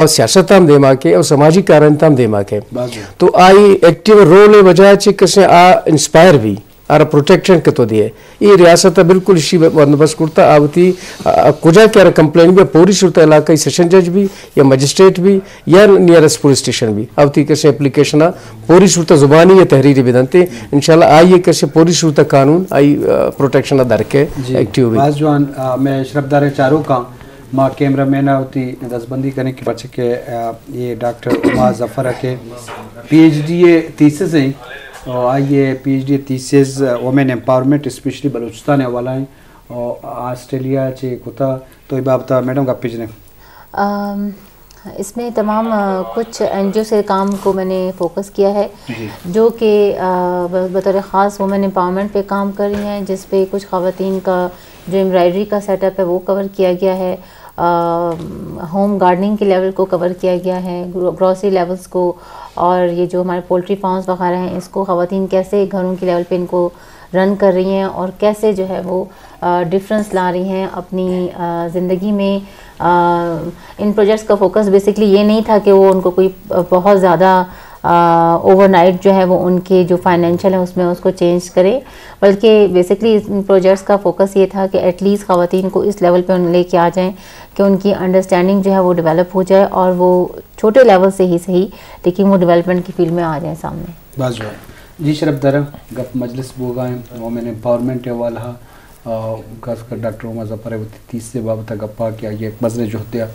او سیاست ہم دیما کے، او سماجی کارانی تام دیما کے۔ تو آئی ایکٹیو رول وجہ چی کسے آ انسپائر بھی، آرا پروٹیکشن کتو دیے۔ یہ ریاست بالکل اسی بندوبست کرتا، آوتی، آ، کجا کہ آرا کمپلین بھی، پوری صورت علاقہ سیشن جج بھی، یا مجسٹریٹ بھی، یا نیئرسٹ پولیس اسٹیشن بھی، آوتی کسے اپلیکیشن آ پوری صورت زبانی یا تحریری بدنتے۔ انشاءاللہ آئی کسے پوری صورت قانون آئی، آ، پروٹیکشن آ درکے، ایکٹیو بھی۔ باز جوان، آ، میں اشرف دار چارو کا ما کیمرہ مین ء وتی دزبندی کنیں کہ پرچہ کہ، آ، یہ ڈاکٹر عمر ظفر ء کہ پی ایچ ڈی ء تھیسز ہیں، اور آئی ء پی ایچ ڈی تھیسز وومن امپاورمنٹ اسپیشلی بلوچستان ء حوالہ ہیں، اور آسٹریلیا چے کتا، تو یہ بابت میڈم گپ جنیں۔ ام، اس میں تمام، آ، کچھ این جی او سے کام کو میں نے فوکس کیا ہے، جو کہ، آ، ب-، بطور خاص وومن امپاورمنٹ پہ کام کر رہی ہیں، جس پہ کچھ خواتین کا جو ایمبرائڈری کا سیٹ اپ ہے، وہ کور کیا گیا ہے۔ آ، ہوم گارڈننگ کے لیول کو کور کیا گیا ہے، گرو-، گروسری لیولز کو، اور یہ جو ہمارے پولٹری فارمز وغیرہ ہیں، اس کو خواتین کیسے گھروں کے لیول پہ ان کو رن کر رہی ہیں اور کیسے جو ہے وہ، آ، ڈفرنس لا رہی ہیں اپنی، آ، زندگی میں۔ آ، ان پروجیکٹس کا فوکس بیسکلی یہ نہیں تھا کہ وہ ان کو کوئی بہت زیادہ، آ، اوور نائٹ جو ہے وہ ان کے جو فائنینشل ہیں اس میں اس کو چینج کرے، بلکہ بیسکلی ان پروجیکٹس کا فوکس یہ تھا کہ ایٹ لیسٹ خواتین کو اس لیول پہ ان لے کے آ جائیں کہ ان کی انڈرسٹینڈنگ جو ہے وہ ڈیولپ ہو جائے اور وہ چھوٹے لیول سے ہی صحیح، لیکن وہ ڈیولپمنٹ کی فیلڈ میں آ جائیں سامنے۔ باز جوان۔ جی شرف دارا، گپ مجلس بوگا ہیں، وومن امپاورمنٹ حوالہ، آ، خاص کر ڈاکٹر عمر ظفر ء وتی تھیسز ء بابت ء گپا کہ آئی ء یک مزنیں جہدے ء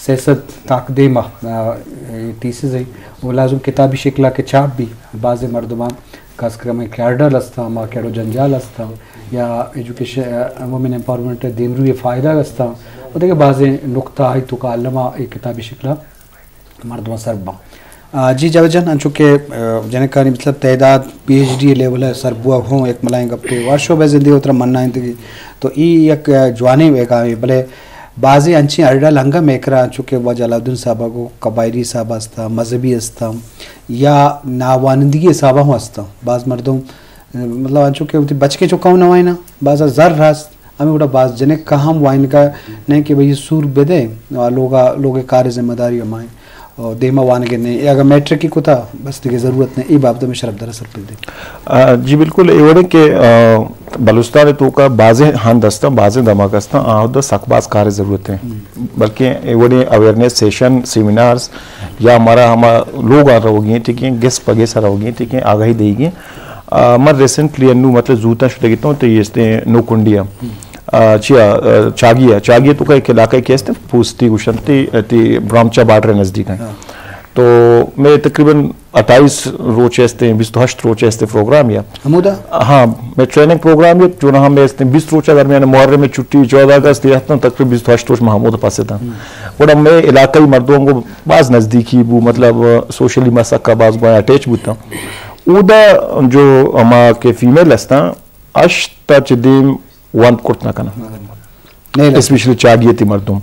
سیاست تاک دیم ء، آ، اے تھیسز ء و لازم کتابی شکل ء کہ چاپ بی، بازیں مردماں خاص کر ہمے کیڈر ہستاں، ہما کیڈو جنجال ہستاں یا ایجوکیشن، آ، وومن امپاورمنٹ ء دیمروی ء فائدہ ہستاں و دگہ بازیں نقطہ آئی توکا الما اے کتابی شکل ء مردماں سر باں۔ آ، جی جاوید جان، انچو کہ، آ، جنکانی مطلب تعداد پی ایچ ڈی لیول ء سر بوا ہوں ایک ملائیں گپے وارشو بے زندگی اترا منائیں تگی۔ تو ای یک، آ، جوانیں بیگاہے، بلے بازیں انچیں ہرڈل ہنگا میکرا، انچو کہ واجہ علاؤالدین صاحب گو، قبائلی صاحب ہستاں، مذہبی ہستاں یا ناوانندگی صاحب ہوں ہستاں۔ باز مردم، آ، مطلب انچو کہ وتی بچکیں چکاں نوائنا، بازا زر ہست، ہمے وڑا باز جنک کا ہم وائنگا نہیں کہ بھئی سور بدے، آ، لوگا، لوگ کار ذمہ داری ہمائیں۔ آ، دیما وانگے نہیں۔ اے اگر میٹرک کی کتا، بس دیگه ضرورت نہیں۔ اے بابت میں شرف دراصل پل دے۔ آ، جی بالکل، اے وڑے کہ، آ، بلوچستان توکا بازیں ہند ہستاں، بازیں دماغ ہستاں، آ، دا سک باز کار ضرورت ہے۔ بلکہ اے وڑے اویئرنیس سیشن، سیمینارز یا ہمارا ہما لوگ آ روگی ہیں، ٹھیک ہے، گس پہ گس روگی ہیں، ٹھیک ہے، آگاہی دیگی ہیں۔ آ، من ریسنٹلی انو مطلب زوتاں شدگی تو تے استے نوکنڈی ء۔ آ، چیا، آ، چاگی ء، چاگی ء توکا ایک علاقہ کہ است پوستی گوشنتی، تی برامچا بارڈر نزدیک ہیں۔ تو میں تقریباً اٹھائیس روچ است، بیست و ہشت روچ است پروگرام یا۔ ہمودا؟ ہاں، میں ٹریننگ پروگرام یا جو ہم است بیست روچ اگر میں محرم میں چھٹی چودہ اگست یا تقریباً بیست و ہشت روچ میں ہمودا پاسے تھا۔ وڑا میں علاقائی مردوں کو باز نزدیکی بو، مطلب سوشلی مسکا باز گویا اٹیچ بوتا۔ اودا جو ہما کہ فیمیل ہستاں، ہشت تا چہ دیم وانت کرت نہ کناں۔ اسپیشلی چاگی تی مردم۔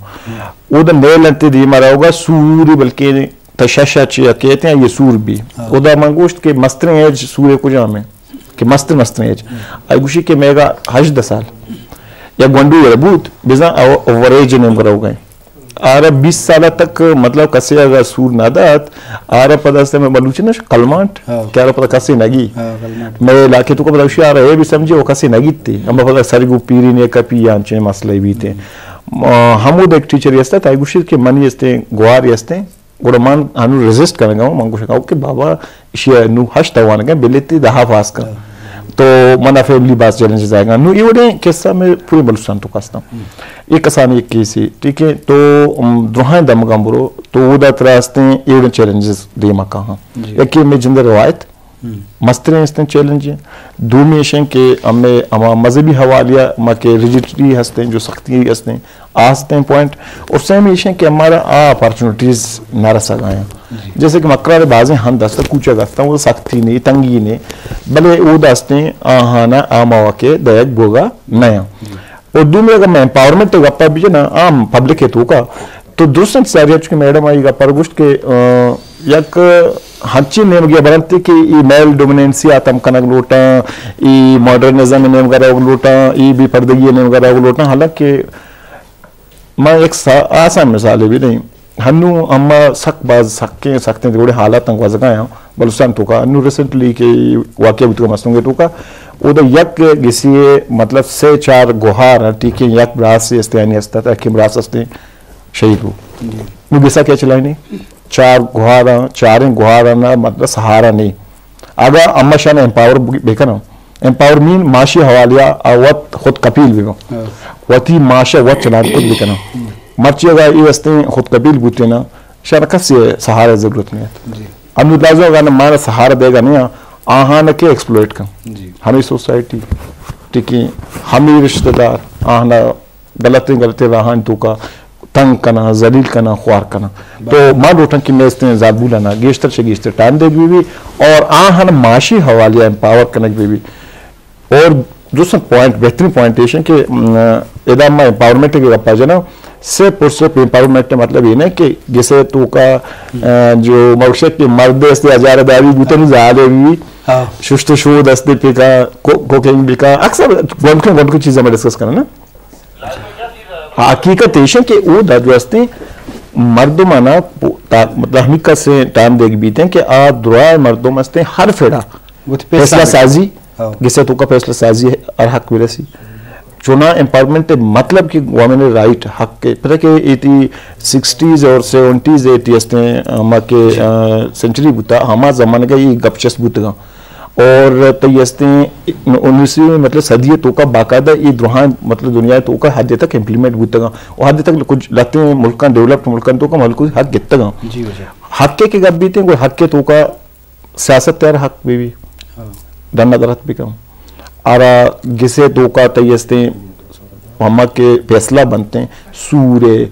اودا نیل انت دیما روگا سوری بلکہ تا شش چہ کہتے ہیں یہ سور بھی۔ اودا من گوشت کہ مستریں ایج سورے کجام ہے؟ کہ مستر مستریں ایج۔ آئی گوشی کہ میگا ہژدہ سال۔ یا گونڈو ور بوت، بزاں او-، اوور ایج نیم روگا ہیں۔ آرا بیست سال تک مطلب کسے اگا سور نہ دات، آرا پدا است میں بلوچی نش کلمانٹ، کہ آرا پدا کسے نگی۔ میں علاقے تو کو پدا اشی آرا اے بھی سمجھے وہ کسے نگی تے۔ ہم پدا سری گو پیری نے کپی یا انچے مسئلہ بھی تے۔ ہمود ایک ٹیچر یستا تا گوشت کہ منی استے گوار یستے۔ گڑا من ہنو ریزسٹ کنگا ہوں، من گوشگا ہوں کہ بابا، اشی نو ہشت وانگا، بلے تی دہا پاس کن۔ تو منا فیملی باز چیلنجز آئے گا۔ نو یہ وڑے قصہ میں پورے بلوچستان تو کاستا۔ یہ کسانی ایک کیس ہے، ٹھیک ہے؟ تو، ام، درہائیں دمگاں برو، تو اودا ترا استیں یہ وڑے چیلنجز دیما کہاں۔ یکی میں جند روایت، مستریں ہستیں چیلنج ہیں۔ دومی ایش ہیں کہ ہمیں ہما مذہبی حوالے ما کہ ریجڈیٹی ہستیں، جو سختی ہستیں، آ ہستیں پوائنٹ۔ اور سیمی ایش ہیں کہ ہمارا آ اپارچونیٹیز نہ رسا گئے ہیں۔ جیسے کہ مکران بازیں ہند ہستہ کوچہ گفتاں، وہ سختی نہیں، تنگی نہیں، بلے وہ دستیں آہانا آ مواقع دیگ بوگا نیا۔ اور دومی اگر میں امپاورمنٹ گپا بھی جنا عام پبلک ہے تو کا، تو درست انت ساری چونکہ میڈم آئی گپا گوشت کہ، آ، یک ہنچی نیمگی برنتی کہ ای میل ڈومیننسی آ تم کنگ لوٹاں، ای ماڈرنزم نیمگا روگ لوٹاں، ای بے پردگی نیمگا روگ لوٹاں، حالانکہ من یک سا-، آسان مثالے بھی دیں۔ ہنو اما سک باز سکیں سختیں جوڑے حالات گوزگا ہیں بلوچستان توکا۔ ہنو ریسنٹلی کہ واقعہ بوتگا مستونگ توکا، او دا یک گسی، مطلب، سے چار گوہار ہیں، ٹھیک ہے، یک براس استیانی استا، کہ براس استے شہید ہو۔ نو گسا کیا چلائیں؟ چار گوہار ہیں، چاریں گوہار ہیں، مطلب، سہارا نہیں۔ اگا اما شان ایمپاور بکناں، ایمپاور مین معاشی حوالیا آ وت خود کپیل بباں، وتی معاشا وت چلان کت بکناں۔ مرچی اگا ای استیں خود کپیل بوتینا، شان کسی سہارا ضرورت نہیں ہے۔ ہم لازم اگا مارا سہارا دے گا نہیں، آہان کے ایکسپلوئٹ کن۔ ہمیں سوسائٹی ٹھیک ہے، ہمیں رشتہ دار آہنا غلطیں غلطیں راہانی توکا تنگ کناں، ذلیل کناں، خوار کناں۔ تو ما لوٹاں کہ مئے استیں زالبولانا گیشتر چہ گیشتر ٹائم دیگ بی بی اور آہن معاشی حوالے ایمپاور کنگ بی بی۔ اور دوسرا پوائنٹ، بہترین پوائنٹ ایش کہ، م، ادا ما ایمپاورمنٹ کے گپا جنا، صرف اور صرف ایمپاورمنٹ مطلب یہ نہیں کہ جسے توکا، ا، جو موشک کے مرد است ہزار داری بوتن زالے بی بی، ششت و شود است پکا، کو-، کوکنگ بکا، اکثر گونڈکے گونڈکے چیزیں میں ڈسکس کرنا۔ حقیقت ایش کہ او دا جو استیں مردم آنا پو-، تا-، مطلب ہمی کس ٹائم دیگ بیتیں کہ آ درائے مردم استیں ہر فیڑا فیصلہ سازی، گسے توکا فیصلہ سازی ہر حق برسی۔ چونا ایمپاورمنٹ مطلب کہ وومن رائٹ حق کے، پتہ کہ ایٹی سکسٹیز اور سیونٹیز ایٹی استیں، اما کہ، آ، سینچری بوتا، ہما زمانگا یہ گپ چست بوتگا۔ اور تئی استیں انیسویں، مطلب، صدی توکا باقاعدہ یہ درہاں، مطلب، دنیا توکا حد تک امپلیمنٹ بوتگا اور حد تک کچھ لہتیں ملکاں، ڈیولپڈ ملکاں توکا ملک حق گتگا۔ حق کے کہ گپ بیتیں، کوئی حق کے توکا سیاست تیار حق بی بی ڈنا درت بکن۔ آرا گسے توکا تئی استیں ہما کہ فیصلہ بنتیں، سور ہے،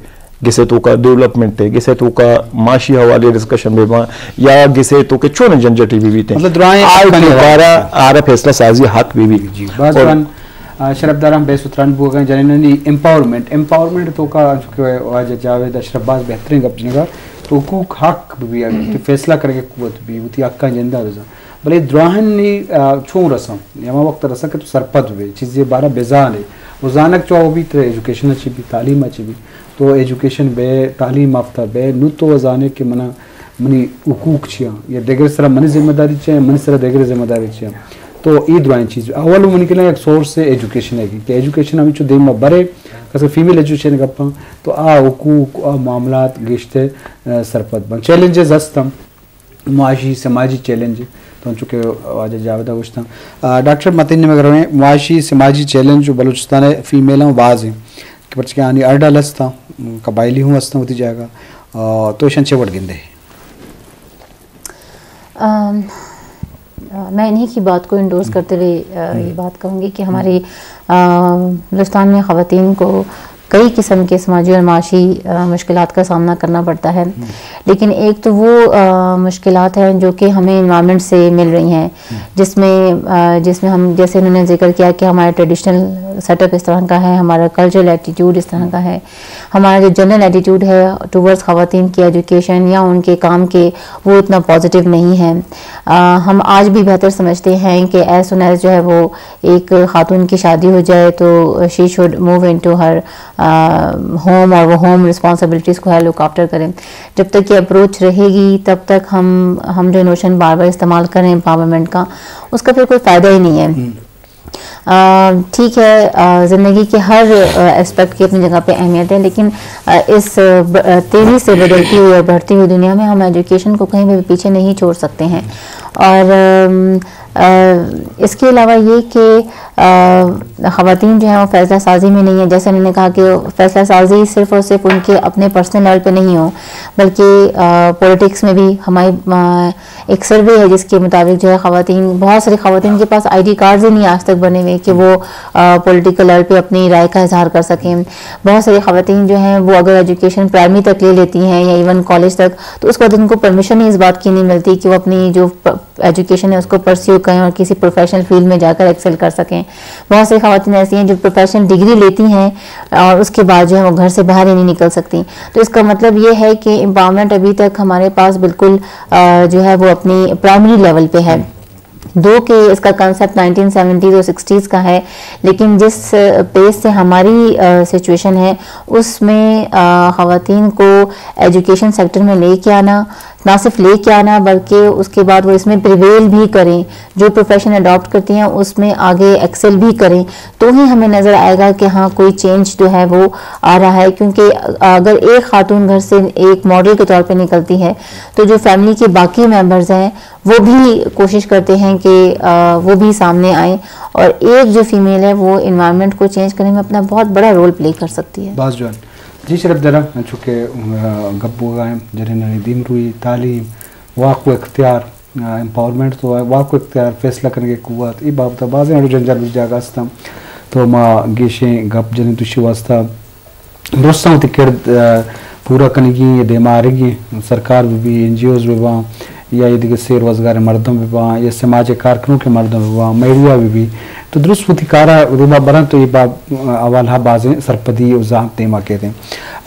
گسے توکا ڈیولپمنٹ ہے، گسے توکا معاشی حوالے ڈسکشن بی باں، یا گسے توکا چون جنجٹی بی بیتیں۔ مطلب، درائیں آئی توکارا آرا فیصلہ سازی حق بی بی۔ جی، باز اور جوان، آ، شرف دارم بے ستران بوگا جنینانی ایمپاورمنٹ، ایمپاورمنٹ توکا چونکہ واجہ جاوید اشرف باز بہترین گپ جنگا، تو حقوق حق بی بی، فیصلہ کرنے کی قوت بی، وتی حقاں جندہ بزن۔ بلے دراہنی، آ، چون رساں؟ ہما وقت رساں کہ تو سرپد بے، چیزے بارہ بزانے۔ و زانگ چو بی ترے ایجوکیشن چی بی، تعلیم چی بی۔ تو ایجوکیشن بے، تعلیم یافتہ بے، نو تو زانے کہ منا، منی حقوق چیاں، یا دگر سرا منی ذمہ داری چیاں، منی سرا دگر ذمہ داری چیاں۔ تو ای درائیں چیز۔ اول منی کلا یک سورس ایجوکیشن ہے کہ ایجوکیشن ہمیں چو دیم برے، خاص کر فیمیل ایجوکیشن گپاں، تو آ حقوق، آ معاملات گیشتے، آ، سرپد بن۔ چیلنجز ہستم۔ معاشی سماجی چیلنج تو چونکہ واجہ جاوید گوشتاں۔ آ، ڈاکٹر متین نمگ رویں، معاشی سماجی چیلنج و بلوچستان فیمیلاں باز ہیں کہ پرچہ کہ آنی ارڈل ہستاں، قبائلی ہوں ہستاں ہوتی جاگہ، آ، تو ایشان چے وڑ گندے؟ ام، آ، میں انہیں کی بات کو انڈورس کرتے ہوئے، آ، یہ بات کہوں گی کہ ہماری، آ، بلوچستان میں خواتین کو کئی قسم کے سماجی اور معاشی، آ، مشکلات کا سامنا کرنا پڑتا ہے۔ لیکن ایک تو وہ، آ، مشکلات ہیں جو کہ ہمیں انوائرمنٹ سے مل رہی ہیں، جس میں، آ، جس میں ہم، جیسے انہوں نے ذکر کیا کہ ہمارا ٹریڈیشنل سیٹ اپ اس طرح کا ہے، ہمارا کلچرل ایٹیٹیوڈ اس طرح کا ہے، ہمارا جو جنرل ایٹیٹیوڈ ہے ٹورڈز خواتین کی ایجوکیشن یا ان کے کام کے، وہ اتنا پازیٹیو نہیں ہے۔ آ، ہم آج بھی بہتر سمجھتے ہیں کہ ایز سون ایز جو ہے وہ ایک خاتون کی شادی ہو جائے تو she should move into her, آ، ہوم اور وہ ہوم رسپانسبلٹیز کو ہے لک آفٹر کریں۔ جب تک یہ اپروچ رہے گی تب تک ہم، ہم جو نوشن بار بار استعمال کریں امپاورمنٹ کا، اس کا پھر کوئی فائدہ ہی نہیں ہے۔ آ، ٹھیک ہے، آ، زندگی کے ہر، آ، ایسپیکٹ کی اپنی جگہ پہ اہمیت ہے، لیکن، آ، اس، آ، ب-، آ، تیزی سے بدلتی ہوئی اور بڑھتی ہوئی دنیا میں ہم ایجوکیشن کو کہیں بھی پیچھے نہیں چھوڑ سکتے ہیں۔ اور، آم، آ، اس کے علاوہ یہ کہ، آ، خواتین جو ہیں وہ فیصلہ سازی میں نہیں ہے، جیسے میں نے کہا کہ فیصلہ سازی صرف اور صرف ان کے اپنے پرسنل لیول پہ نہیں ہو، بلکہ، آ، پولیٹکس میں بھی ہماری، آ، ایک سروے ہے جس کے مطابق جو ہے خواتین، بہت ساری خواتین کے پاس آئی ڈی کارڈز ہی نہیں آج تک بنے ہوئے کہ وہ، آ، پولیٹیکل لیول پہ اپنی رائے کا اظہار کر سکیں۔ بہت ساری خواتین جو ہیں وہ اگر ایجوکیشن پرائمری تک لے لیتی ہیں یا ایون کالج تک، تو اس کے بعد ان کو پرمیشن ہی اس بات کی نہیں ملتی کہ وہ اپنی جو پ-، ایجوکیشن ہے اس کو پرسیو کریں اور کسی پروفیشنل فیلڈ میں جا کر ایکسل کر سکیں۔ بہت ساری خواتین ایسی ہیں جو پروفیشنل ڈگری لیتی ہیں اور اس کے بعد جو ہے وہ گھر سے باہر ہی نہیں نکل سکتی۔ تو اس کا مطلب یہ ہے کہ امپاورمنٹ ابھی تک ہمارے پاس بالکل، آ، جو ہے وہ اپنی پرائمری لیول پہ ہے۔ دو کہ اس کا کانسیپٹ نائنٹین سیونٹیز اور سکسٹیز کا ہے، لیکن جس پیس سے ہماری سچویشن ہے، اس میں آ، خواتین کو ایجوکیشن سیکٹر میں لے کے آنا، نہ صرف لے کے آنا بلکہ اس کے بعد وہ اس میں پریویل بھی کریں، جو پروفیشن اڈاپٹ کرتی ہیں اس میں آگے ایکسل بھی کریں، تو ہی ہمیں نظر آئے گا کہ ہاں، کوئی چینج جو ہے وہ آ رہا ہے۔ کیونکہ اگر ایک خاتون گھر سے ایک ماڈل کے طور پہ نکلتی ہے تو جو فیملی کے باقی ممبرز ہیں وہ بھی کوشش کرتے ہیں کہ آ، وہ بھی سامنے آئیں، اور ایک جو فیمیل ہے وہ انوائرمنٹ کو چینج کرنے میں اپنا بہت بڑا رول پلے کر سکتی ہے۔ باز جوان۔ جی شرف دارا، چونکہ گپ بوگا ہیں جنینانی دیمروئی، تعلیم، واک و اختیار، آ، امپاورمنٹ تو واک و اختیار، فیصلہ کرنے کی قوت، یہ بابت بازیں اڑو جنجال جاگا ہستاں۔ تو ما گیشیں گپ جنیں توشی واسطہ درستاں وتی کرد، آ، پورا کنگی یا دیما آرگی، سرکار بہ بی، این جی اوز بہ باں، یا اے دگہ سے روزگار مردم بہ باں، یا سماج کارکنوں کے مردم بہ باں، میڈیا بہ بی، تو درست وتی کارا دیما برن تو یہ باب، آ، حوالہ بازیں سرپدی و زانت دیما کیتیں۔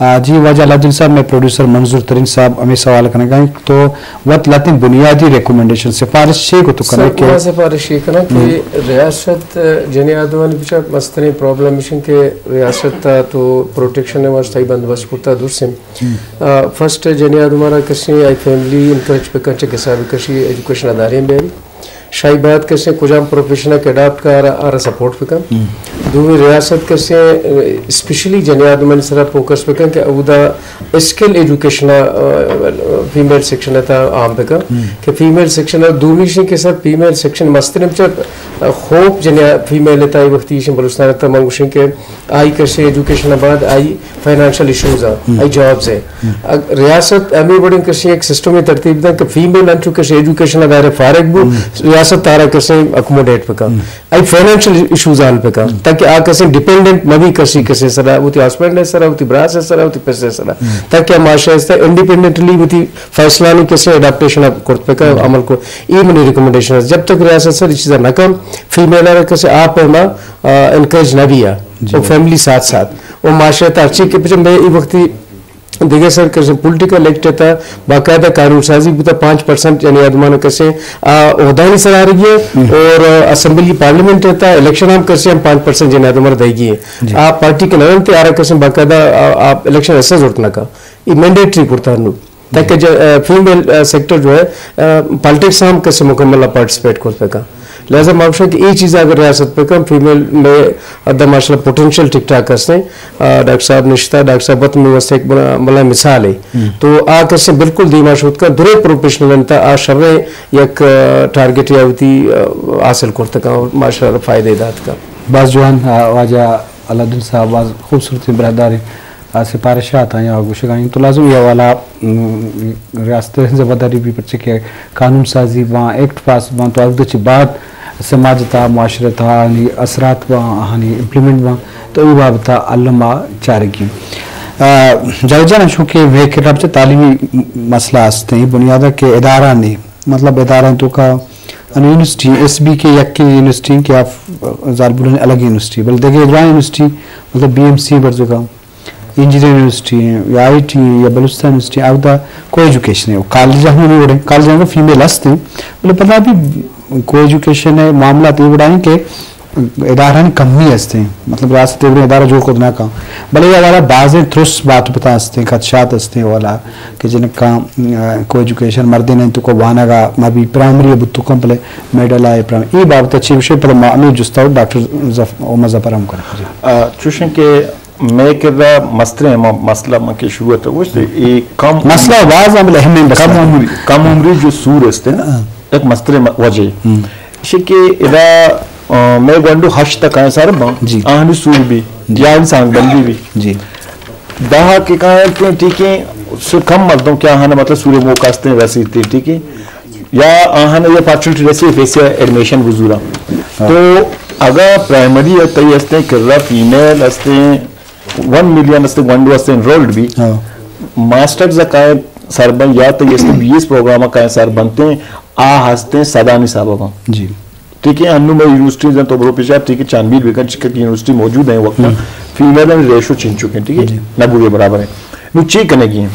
آ، جی واجہ علاؤالدین صاحب، میں پروڈیوسر منظور ترین صاحب ہمیں سوال کنگا ہیں تو وت لتیں بنیادی ریکمنڈیشن، سفارش چے کو تو کنے سر، کہ؟ ما سفارش یہ کناں کہ ریاست جنی آدمانی پیچھا مستریں پرابلم مشن کہ ریاست تا تو پروٹیکشن واسطہ ہی بندوبست کرتا درسیں۔ آ، فرسٹ جنی آدمارا کسی آئی فیملی انکریج بکن چہ گسا بکشی ایجوکیشن ادارے بیاری۔ شاہی بات کسیں کجام پروفیشن کہ اڈاپٹ کا آرا، آرا سپورٹ بکن۔ دومی ریاست کسیں، اسپیشلی جنی آدمانی سرا فوکس بکن کہ اودا اسکل ایجوکیشن، آ، فیمیل سیکشن تا عام بکن کہ فیمیل سیکشن، دومی شی کہ سر فیمیل سیکشن مستریں چہ خوف جنی فیمیل تا وقتی شی بلوچستان تا من گوشیں کہ آئی کسے ایجوکیشن بعد آئی فائنانشل ایشوز ہیں، آئی جابز ہیں۔ اگ-، ریاست ہمیں بڑے کسے ایک سسٹم ترتیب دیں کہ فیمیل انچو کسے ایجوکیشن ادارے فارغ بو، ریاست تارا کسے اکوموڈیٹ پکا، آئی فائنانشل ایشوز حل پکا، تاکہ آ کسے ڈیپینڈنٹ مبی کسی کسے سرا، وتی ہسبینڈ سرا، وتی براس سرا، وتی پس سرا، تاکہ معاشرہ است انڈیپینڈنٹلی وتی فیصلہ نی کسے اڈاپٹیشن کرت پکا، عمل کو۔ یہ منی ریکمنڈیشن ہے۔ جب تک ریاست سر یہ چیزا نہ کم، فیمیل را کسے آپ ہے ما، آ، انکریج نہ بیا۔ جی۔ و فیملی ساتھ ساتھ و معاشرہ تا ہرچی کہ پچھے میں ای وقتی دیگه سر کسے پولیٹیکل ایکٹ تا باقاعدہ قانون سازی بوتا، پانچ پرسنٹ یعنی آدمان کسے آ عہدانی سر آ رہی ہے اور اسمبلی پارلیمنٹ تا الیکشن ہم کسے ہم پانچ پرسنٹ یعنی آدمان دے گی ہے۔ جی۔ آ پارٹی کے نرم تے آ رہا کسے باقاعدہ آ، آ الیکشن ایسا ضرورت نہ کا، یہ مینڈیٹری کرتا نو۔ تاکہ جو، آ، فیمیل، آ، سیکٹر جو ہے، آ، پالیٹکس ہم کسے مکمل پارٹیسپیٹ کر سکا۔ لہذا ما گوشاں کہ اے چیز اگر ریاست پہ کم، فیمیل میں ادا ماشاءاللہ پوٹینشل ٹھیک ٹھاک ہستیں۔ آ، ڈاکٹر صاحب نشتا، ڈاکٹر صاحب وت میں واسطے ایک بڑا، بڑا مثال ہے۔ تو آ کسے بالکل دیما شود کا، درے پروفیشنل انت، آ شریں یک، آ، ٹارگٹ یا وتی، آ، حاصل کرت کا اور ماشاءاللہ فائدے دات کا۔ باز جوان، آ، واجہ علاؤالدین صاحب، باز خوبصورت برادر ہیں۔ آ، سفارشات آیاں گوشگ ءَ ایں تو لازم اے حوالہ، م، ریاست ءِ ذمہ داری بی، پرچہ کہ قانون سازی باں، ایکٹ پاس باں تو اودا چہ بعد سماج تا، معاشرہ تا آہانی اثرات باں، آہانی امپلیمنٹ باں، تو اے بابت ءَ الم ءَ چارگی۔ آ، جاوید جان، چونکہ مئے کرا پرچہ تعلیمی مسئلہ است ایں، بنیاد ءَ کہ ادارہ نے، مطلب ادارہ تو کا، انو یونیورسٹی، ایس بی کے یک یونیورسٹی کہ آ زالبولانی الگ یونیورسٹی، بلے دگہ ادارہ یونیورسٹی، مطلب بی ایم سی برزگاں، انجینئرنگ یونیورسٹی ہیں یا آئی ٹی ہیں یا بلوچستان یونیورسٹی ہیں، اودا کو ایجوکیشن ہے، کالج ہم نہیں اڑے، کالج ہم فیمیل ہست ہیں، بلے پدا بھی کو ایجوکیشن ہے، معاملات یہ بڑا ہیں کہ ادارہ کمی ہست ہیں، مطلب ریاست نے ادارہ جوڑ کت نہ کن، بلے یہ والا بازیں ترس بات پتا ہست ہیں، خدشات ہست ہیں والا کہ جن کا، آ، کو ایجوکیشن مردین ہیں تو کو وانگا ما بھی پرائمری بتو کم بلے میڈل آئے پرائمری، یہ بابت اچھی وشے پر ما ہمیں جستا ڈاکٹر ظف-، عمر ظفر ہم کریں۔ جی۔ آ، چوشن کہ مئے کرا مستریں ہما مسئلہ من کہ شروع ءَ گوشت، اے کم مسئلہ باز ہم اہم ہیں، کم عمری، کم عمری جو سور است نا، ہاں۔ یک مستریں م-، وجہ۔ ہم۔ شی کہ ادا، آ، مئے گونڈو ہشت تک آئیں سر باں، جی۔ آہانی سور بھی، جی۔ یا آہانی سانگ بندی بھی۔ جی۔ دہ کہ کائیں تے ٹھیک ہے، سو کم مردم کہ آہاں مطلب سور موقع ہستیں رسیتے، ٹھیک ہے۔ یا آہاں یہ اپرچونٹی رسی پیسے ایڈمیشن بزورا۔ ہاں۔ تو اگر پرائمری ہے، تئی ہستیں کرا فیمیل ہستیں، ون ملین ہستیں گونڈو ہستیں انرولڈ بھی۔ ہاں۔ ماسٹرز کائیں سر بن یا تئی ہستیں بی ایس پروگرام کائیں سر بنتے، آ ہستیں صدانی حساب باں۔ جی۔ ٹھیک ہے، انو میں یونیورسٹی جن تو برو پیشا، ٹھیک ہے، چانبیل بکن چکہ کہ یونیورسٹی موجود ہیں وقت۔ ہم۔ فیمیل ریشو چن چکے ہیں، ٹھیک ہے، جی۔ نہ بوگے برابر ہیں۔ نو چی کرنے کی ہیں؟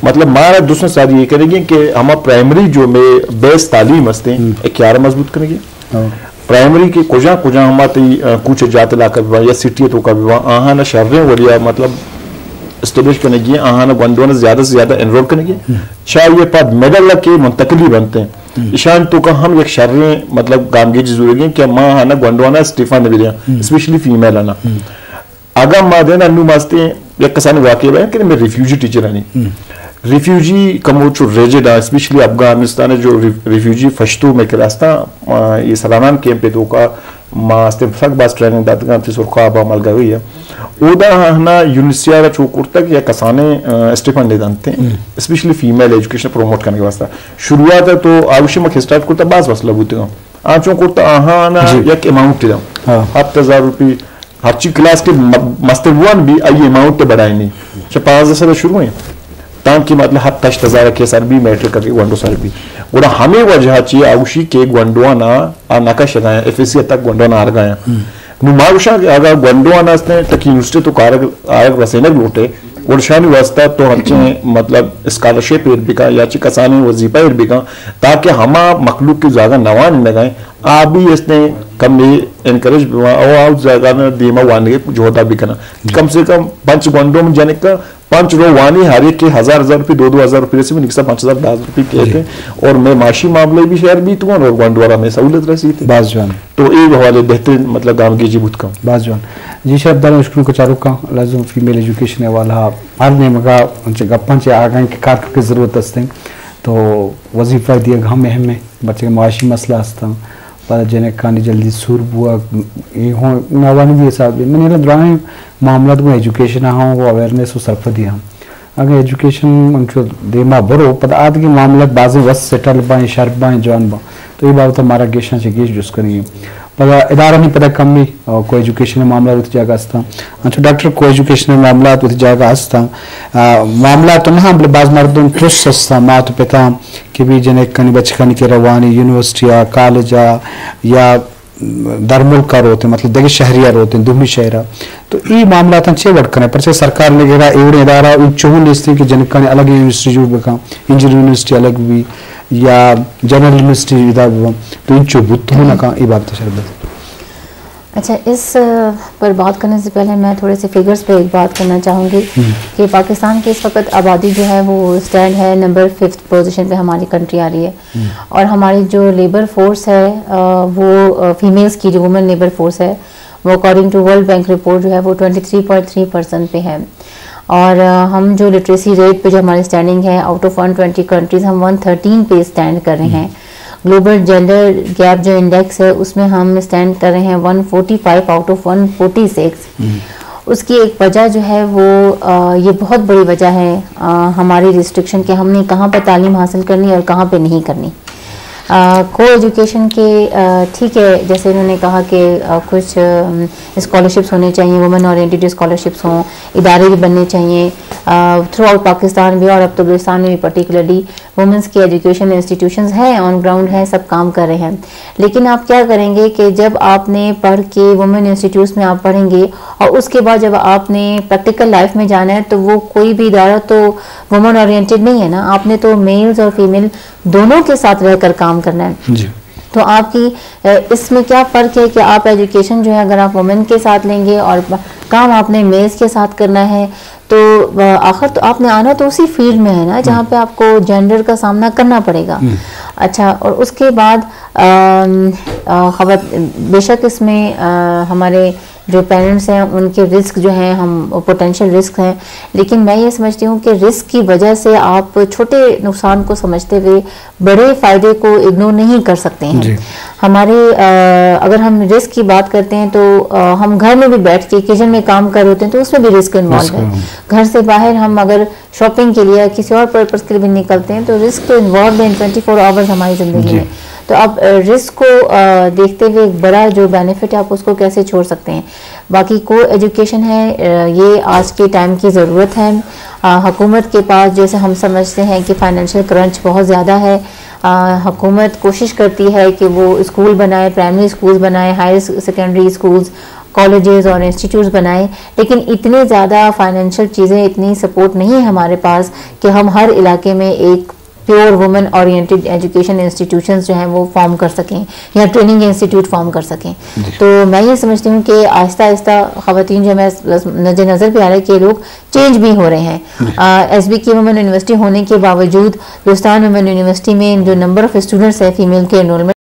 مطلب مارا دوسرے ساری یہ کرنے کی ہیں کہ ہما پرائمری جو میں بیس تعلیم ہستے ہیں، ہم۔ ایک کیارا مضبوط کرنے کی۔ پرائمری کہ کجا کجا ہما تئی کوچ جات علاقہ بہ یا سٹی توکا بہ، آہاں شریں وڑیا مطلب اسٹیبلش کنگی، آہاں گونڈوانا زیادہ سے زیادہ انرول کنگی، چاہیے پد مڈل کے منتقلی بنتے ہیں۔ اشان توکا ہم یک شریں مطلب گامگیج ضروری ہے کہ ما ہانا گونڈوانا اسٹیفن نہ بدیاں، اسپیشلی فیمیل آنا۔ اگاں ما دین انو ماستے یک کسانی واقعہ بیان کریں، میں ریفیوجی ٹیچر آنی۔ ریفیوجی کمو چو ریجڈ آ، اسپیشلی افغانستان جو ریف-، ریفیوجی فشتو میں کلاس تا، آ، یہ سلانان کیمپ پہ توکا ما استے سک باز ٹریننگ داتگاں تے سرخاب عمل گوی ہے۔ اودا ہنا یونیورسٹی آرا چو کرتگ یا کسانے، آ، اسٹیپنڈ دنتے، اسپیشلی فیمیل ایجوکیشن پروموٹ کرنے کے واسطے۔ شروعات ہے تو آوشی ما اسٹارٹ کرتا باز مسئلہ بوتگاں۔ آ چون کرتا آہاں نا یک اماؤنٹ دا۔ ہفت ہزار روپی ہرچی کلاس کے م-، مستر ون بھی آئی اماؤنٹ تے بڑھائیں نہیں۔ چہ پانزدہ سال شروع ہیں۔ تانکہ مطلب ہفت ہشت ہزار کے سر بھی میٹرک کے گونڈو سر بھی۔ گڑا ہمیں وجہ چی آوشی کے گونڈوانا آ نکش گایا، ایف ایس سی تک گونڈوانا آر گایا۔ نو ما گوشاں کہ اگر گونڈوانا استیں تک یونیورسٹی تو کارگ، آرگ رسینگ لوٹے، گڑا شانی واسطہ تو ہرچیں مطلب اسکالرشپ ایر بکا یا چی کسانی وظیفہ ایر بکا، تاکہ ہما مخلوق کی جاگہ نوان نگائیں، آ بھی استیں کمی انکریج بوا، او آؤ جاگہ دیما وانگے جہدا بکنا۔ کم سے کم پنچ گونڈو من جنک کا پنچ رو وانی ہر ایک کے ہزار ہزار روپی، دو دو ہزار روپی رسی، نکسا پنچ ہزار دس روپی کہتے ہیں۔ اور میں معاشی معاملے بھی شہر بیت ہوں اور گونڈوانا میں سہولت رسی تھی۔ باز جوان۔ تو اے حوالے بہترین مطلب گامگیجی بوت کم۔ باز جوان۔ جی شرف دارم، اشکنوں کچارو کا لازم فیمیل ایجوکیشن حوالہ ہر نیمگا انچے گپاں چے آگاں کہ کار کے ضرورت ہستیں۔ تو وظیفہ دیگ ہم اہم ہے، بچے معاشی مسئلہ ہستاں، پدا جنکانی جلدی سور بوا، اے ہوں ناوانی دی حساب ہے۔ من ایرا درائیں معاملات گوں ایجوکیشن ہاں و اویئرنیس و سرپدی ہاں۔ اگاں ایجوکیشن انچو دیما برو، پدا آدگی معاملات بازیں وس سیٹل بائیں، شر بائیں، جوان بائیں۔ تو اے بابت مارا گیشاں چہ گیش جست کنگی۔ پدا ادارہ نی پدا کمی، آ، کو ایجوکیشن معاملات وتی جاگہ ہستاں۔ انچو ڈاکٹر کو ایجوکیشن معاملات وتی جاگہ ہستاں۔ آ، معاملات تو نہ، بلے باز مردم ترس ہستاں، مات و پتاں کہ بھی جنکانی بچکانی کہ روانی یونیورسٹی آ، کالج آ یا در ملک ء روت، مطلب دگہ شہری ء روت، دومی شہر ء۔ تو ای معاملاتاں چے وڑ کنئے؟ پرچہ سرکار نگرا ایوڑیں ادارہ انچو ہوں نیستیں کہ جنکانی الگ انسٹیٹیوٹ بکن، انجینئرنگ یونیورسٹی الگ بی یا جنرل یونیورسٹی ادا ببن، تو انچو بوت ہوں نہ کن، ای بابت شربت۔ اچھا، اس پر بات کرنے سے پہلے میں تھوڑے سے فگرز پہ ایک بات کرنا چاہوں گی کہ پاکستان کی اس وقت آبادی جو ہے وہ اسٹینڈ ہے نمبر ففتھ پوزیشن پہ ہماری کنٹری آ رہی ہے۔ اور ہماری جو لیبر فورس ہے، آ، وہ، آ، فیمیلز کی جو وومن لیبر فورس ہے، وہ اکارڈنگ ٹو ورلڈ بینک رپورٹ جو ہے وہ ٹوئنٹی تھری پوائنٹ تھری پرسینٹ پہ ہے۔ اور، آ، ہم جو لٹریسی ریٹ پہ جو ہماری اسٹینڈنگ ہے، آؤٹ آف ون ٹوئنٹی کنٹریز ہم ون تھرٹین پہ اسٹینڈ کر رہے ہیں۔ گلوبل جینڈر گیپ جو انڈیکس ہے، اس میں ہم اسٹینڈ کر رہے ہیں ون فورٹی فائیو آؤٹ آف ون فورٹی سکس۔ اس کی ایک وجہ جو ہے وہ، آ، یہ بہت بڑی وجہ ہے، آ، ہماری ریسٹرکشن کہ ہم نے کہاں پہ تعلیم حاصل کرنی اور کہاں پہ نہیں کرنی۔ آ، کو ایجوکیشن کے، آ، ٹھیک ہے، جیسے انہوں نے کہا کہ، آ، کچھ، آم، اسکالرشپس ہونے چاہیے، وومن اورینٹیڈ اسکالرشپس ہوں، ادارے بھی بننے چاہیے، آ، تھرو آؤٹ پاکستان بھی اور اب تو بلوچستان میں بھی پرٹیکولرلی وومنس کی ایجوکیشن انسٹیٹیوشنز ہیں، آن گراؤنڈ ہیں، سب کام کر رہے ہیں۔ لیکن آپ کیا کریں گے کہ جب آپ نے پڑھ کے وومن انسٹیٹیوٹس میں آپ پڑھیں گے اور اس کے بعد جب آپ نے پریکٹیکل لائف میں جانا ہے تو وہ کوئی بھی ادارہ تو وومن اورینٹیڈ نہیں ہے نا، آپ نے تو میلز اور فیمیل دونوں کے ساتھ رہ کر کام کرنا ہے۔ جی۔ تو آپ کی، اے، اس میں کیا فرق ہے کہ آپ ایجوکیشن جو ہے اگر آپ وومن کے ساتھ لیں گے اور کام آپ نے میلز کے ساتھ کرنا ہے تو، آ، آخر تو آپ نے آنا تو اسی فیلڈ میں ہے نا جہاں پہ آپ کو جینڈر کا سامنا کرنا پڑے گا۔ اچھا، اور اس کے بعد، آم، آ، خوات-، بے شک اس میں، آ، ہمارے جو پیرنٹس ہیں ان کے رسک جو ہیں، ہم پوٹینشیل رسک ہیں، لیکن میں یہ سمجھتی ہوں کہ رسک کی وجہ سے آپ چھوٹے نقصان کو سمجھتے ہوئے بڑے فائدے کو اگنور نہیں کر سکتے ہیں۔ جی۔ ہمارے، آ، اگر ہم رسک کی بات کرتے ہیں تو، آ، ہم گھر میں بھی بیٹھ کے کچن میں کام کر رہے ہوتے ہیں تو اس میں بھی رسک انوالو ہے۔ گھر سے باہر ہم اگر شاپنگ کے لیے یا کسی اور پرپز کے لیے بھی نکلتے ہیں تو رسک تو انوالو ہے ان ٹوئنٹی فور آورز ہماری زندگی میں۔ تو اب، آ، رسک کو، آ، دیکھتے ہوئے ایک بڑا جو بینیفٹ ہے آپ اس کو کیسے چھوڑ سکتے ہیں؟ باقی کو ایجوکیشن ہے، آ، یہ آج کے ٹائم کی ضرورت ہے۔ آ، حکومت کے پاس جیسے ہم سمجھتے ہیں کہ فائنینشیل کرنچ بہت زیادہ ہے، آ، حکومت کوشش کرتی ہے کہ وہ اسکول بنائے، پرائمری اسکولز بنائے، ہائر سیکنڈری اسکولز، کالجز اور انسٹیٹیوٹس بنائے، لیکن اتنی زیادہ فائنینشیل چیزیں، اتنی سپورٹ نہیں ہے ہمارے پاس کہ ہم ہر علاقے میں ایک پیور وومن اورینٹڈ ایجوکیشن انسٹیٹیوشنز جو ہیں وہ فارم کر سکیں یا ٹریننگ انسٹیٹیوٹ فارم کر سکیں۔ تو میں یہ سمجھتی ہوں کہ آہستہ آہستہ خواتین جو ہمیں نظر نظر بھی آ رہا ہے کہ لوگ چینج بھی ہو رہے ہیں۔ ایس بی کے وومن یونیورسٹی ہونے کے باوجود بلوچستان وومن یونیورسٹی میں جو نمبر آف اسٹوڈنٹس ہیں فیمیل کے انرولمنٹ